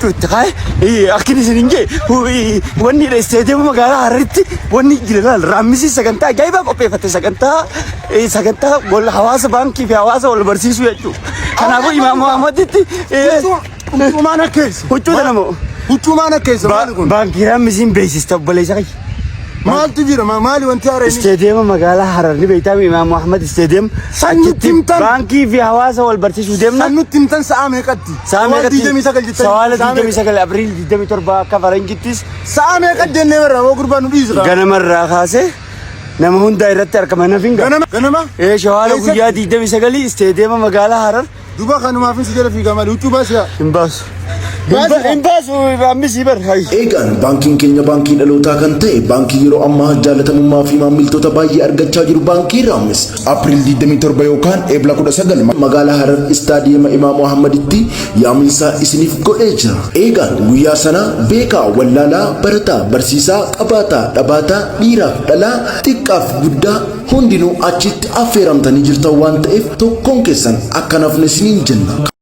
Huccuu itti kaa'e akkin isin hin jee wanni dha isteediyeema magaalaa Hararitti wanni jira laal raammisii sagantaa ajaa'ibaa qopheeffatte sagantaa sagantaa wal hawaasa baankii fi hawaasa wal barsiisuu jechuudha. Kanaafuu Imaam Ahmaditti Huccuu maan akkeessa? Huccuu tana moo? Huccuu maan akkeessa maali kun? Baankii raamisiin beeksista obboleessa kiyya. Maaltu jira? Maali wanti haaraan? Isteediyeema magaalaa Harar ni beektaa Imaam Ahmad isteediyeem. San nutti himtan. Baankii fi hawaasa wal barsiisuu deemna. San nutti himtan sa'aa meeqatti? Sa'a meeqatti? 29 jettanii. Sawaala Sa'a meeqa? 29 Abriil 27 akka faranjittis Sa'a meeqatti jennee barra hoo gurbaa nu dhiisu. Ganamarraa kaasee nama hundaa irratti argama nafinga. Ganama ganama. Ee shawaala Eessatti? guyyaa 29 isteediyeema magaalaa Harar. Duba kanumaafin si jala fiigaa maali huccuu baasi yaa. Hin baasu. Baasi. Hin baasu ammisii bar. Hayi. Eegaan baankiin keenya baankii dhalootaa kan ta'e baankii yeroo ammaa jaalatamummaa fi maammiltoota baay'ee argachaa jiru baankii Raammis April 27 yookaan Ebla 19 magaalaa Harar istaadiyeema Imaamu Ahmaditti yaaminsaa isiniif godhee jira. Eegaan guyyaa sana beekaa wallaalaa barataa barsiisaa qabaataa dhabaataa dhiiraaf dhalaa xiqqaaf guddaa Hundinuu achitti affeeramtanii jirtan waan ta'eef tokkoon keessan akka hin hafne isiniin jenna.